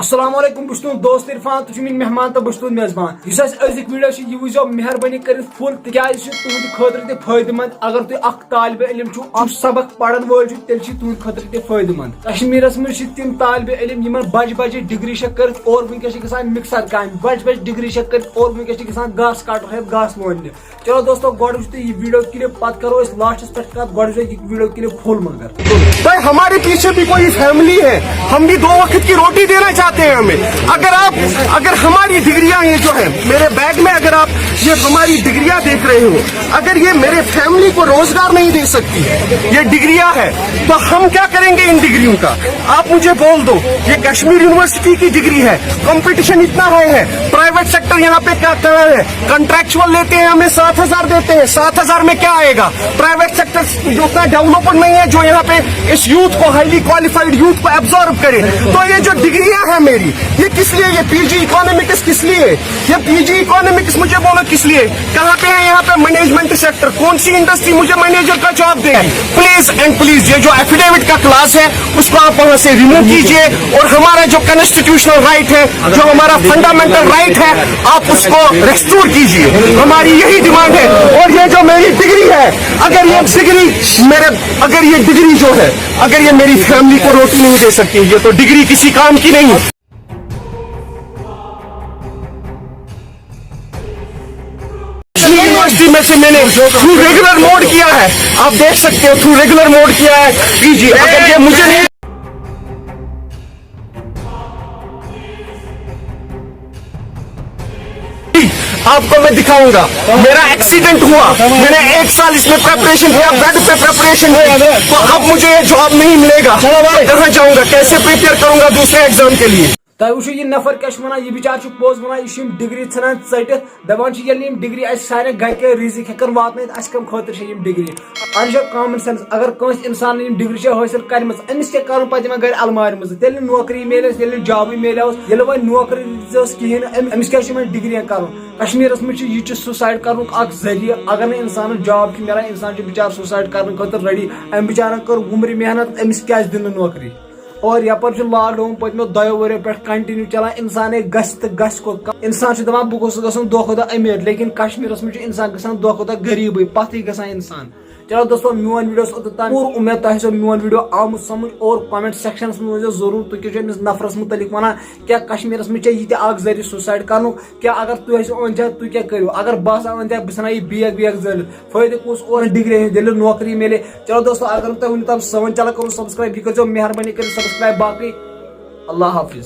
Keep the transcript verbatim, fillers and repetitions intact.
السلام علیکم، بہٕ چھُس تُہُنٛد دوست عرفان، تُہۍ چھِو میٲنۍ مہمان تہٕ بہٕ چھُس تُہُنٛد میزبان۔ یُس اَسہِ أزیُک ویڈیو چھُ، یہِ وٕچھزیو مہربٲنی کٔرِتھ فُل، تِکیازِ یہِ چھُ تُہٕنٛدِ خٲطرٕ تہِ فٲیدٕ مند۔ اگر تُہۍ اکھ طالبہِ علم چھُو، اکھ سبق پرن وٲلۍ چھُو، تیٚلہِ چھُ یہِ تُہٕنٛدِ خٲطرٕ تہِ فٲیدٕ مند۔ کشمیٖرس منٛز چھِ تِم طالبہِ علم یِمن بجہِ بجہِ ڈگری چھےٚ کٔرِتھ اور وٕنکیٚس چھِ گژھان مکسر کامہِ، بجہِ بجہِ ڈگری چھےٚ کٔرِتھ اور وٕنکیٚس چھِ گژھان گاسہٕ کٹر ہٮ۪تھ گاسہٕ لوننہِ۔ چلو دوستو، گۄڈٕ وٕچھِو تُہۍ یہِ ویڈیو کلپ، پتہٕ کرو أسۍ لاسٹس پٮ۪ٹھ کتھ، گۄڈٕ وٕچھِو یہِ ویڈیو کلپ فُل مگر۔ भाई, हमारे पीछे भी कोई फैमिली है, हम भी दो वक्त की रोटी देना चाहते हैं हमें। अगर आप, अगर हमारी डिग्रियां, ये जो है मेरे बैग में, अगर आप ये हमारी डिग्रियां देख रहे हो, अगर ये मेरे फैमिली को रोजगार नहीं दे सकती, ये डिग्रियां है, तो हम क्या करेंगे इन डिग्रियों का? आप मुझे बोल दो। ये कश्मीर यूनिवर्सिटी की डिग्री है, कंपटीशन इतना हाई है, प्राइवेट सेक्टर यहाँ पे क्या, कहाँ है? कॉन्ट्रैक्चुअल लेते हैं, हमें सात हजार देते हैं, सात हजार में क्या आएगा? प्राइवेट सेक्टर उतना डेवलप्ड नहीं है जो यहाँ पे इस यूथ को, हाईली क्वालिफाइड यूथ को एब्जॉर्ब करे। तो ये जो डिग्रियां हैं मेरी, ये किस लिए? ये पीजी इकोनॉमिक्स किस लिए? ये पीजी इकोनॉमिक्स, मुझे बोलो किस लिए? कहाँ पे है यहाँ पे मैनेजमेंट सेक्टर? कौन सी इंडस्ट्री मुझे मैनेजर का जॉब देगी? प्लीज एंड प्लीज, ये जो एफिडेविट का क्लास है, उसको आप वहां से रिमूव कीजिए और हमारा जो कॉन्स्टिट्यूशनल राइट है, जो हमारा फंडामेंटल राइट है, आप उसको रेस्टोर कीजिए। हमारी यही डिमांड है। और ये जो मेरी डिग्री है, अगर ये डिग्री मेरे, अगर ये डिग्री जो है, अगर ये मेरी फैमिली को रोटी नहीं दे सकती, ये तो डिग्री किसी काम की नहीं है। यूनिवर्सिटी में से मैंने थ्रू रेगुलर मोड किया है, आप देख सकते हो, थ्रू रेगुलर मोड किया है। पीजी, अगर ये मुझे नहीं, आपको मैं दिखाऊंगा। मेरा एक्सीडेंट हुआ, मैंने एक साल इसमें प्रिपरेशन किया, बेड पे प्रिपरेशन किया, तो अब मुझे ये जॉब नहीं मिलेगा। मैं कहाँ जाऊंगा, कैसे प्रिपेयर करूंगा दूसरे एग्जाम के लिए? تۄہہِ وٕچھِو، یہِ نفر کیٛاہ چھُ وَنان، یہِ بِچار چھُ پوٚز وَنان، یہِ چھِ یِم ڈگری ژھٕنان ژٔٹِتھ، دَپان چھِ، ییٚلہِ یِم ڈگری اَسہِ سانٮ۪ن گَرِکٮ۪ن رِزِق ہٮ۪کَن واتنٲیِتھ، اَسہِ کَمہِ خٲطرٕ چھِ یِم ڈگری؟ اَسہِ چھِ common sense، اگر کٲنٛسہِ اِنسانَن یِم ڈگری چھِ حٲصِل کَرِمَژٕ، أمِس کیٛاہ کَرُن پَتہٕ یِمَن گَرِ اَلمارِ منٛز؟ تیٚلہِ نہٕ نوکری میلٮ۪س، ییٚلہِ نہٕ جابٕے میلیوس، ییٚلہِ وۄنۍ نوکری دِژٕس کِہیٖنۍ نہٕ، أمۍ، أمِس کیٛاہ چھِ یِمَن ڈگرین کَرُن؟ کشمیٖرَس منٛز چھِ یہِ چھِ suicide کَرنُک اَکھ ذٔریعہٕ، اگر نہٕ اِنسانَس جاب چھُ میلان، اِنسان چھُ بِچارٕ suicide کَرنہٕ خٲطرٕ ready۔ أمۍ بِچارَن کٔر وُمرِ محنت، أمِس کیٛازِ دِنہٕ نوکری؟ اور یپٲرۍ چھُ lockdown پٔتمیو دۄیو ؤریو پٮ۪ٹھ continue چلان، انسان ہے گژھِ تہٕ گژھِ کوٚت؟ انسان چھُ دپان بہٕ گوٚژھُس گژھُن دۄہ کھۄتہٕ دۄہ أمیٖر، لیکن کشمیٖرس منٛز چھُ انسان گژھان دۄہ کھۄتہٕ دۄہ غریٖبٕے، پتھٕے گژھان انسان۔ چلو دوستو، میون video اوس اوٚتتھ تام۔ پوٗرٕ اُمید تۄہہِ آسیو میون video آمُت سمجھ، اور comment sectionس منٛز ؤنۍزیو ضروٗر تُہۍ کیٛاہ چھِو أمِس نفرس مُتعلق ونان، کیٛاہ کشمیٖرس منٛز چھا یہِ تہِ اکھ ذٔریعہٕ suicide کرنُک؟ کیٛاہ اگر تُہۍ ٲسِو أہنٛدِ جایہِ، تُہۍ کیٛاہ کٔرِو؟ اگر بہٕ آسہٕ ہا أہنٛدِ جایہِ، بہٕ ژھٕنہٕ ہا یہِ bag ویگ زٲلِتھ۔ فٲیدٕ کُس اوس ڈگری ہُنٛد، ییٚلہِ نوکری میلے۔ چلو دوستو، اگر نہٕ تۄہہِ وُنیُک تام سٲنۍ channel کوٚروٕ subscribe، یہِ کٔرۍزیو مہربٲنی کٔرِتھ subscribe۔ باقٕے اللہ حافظ۔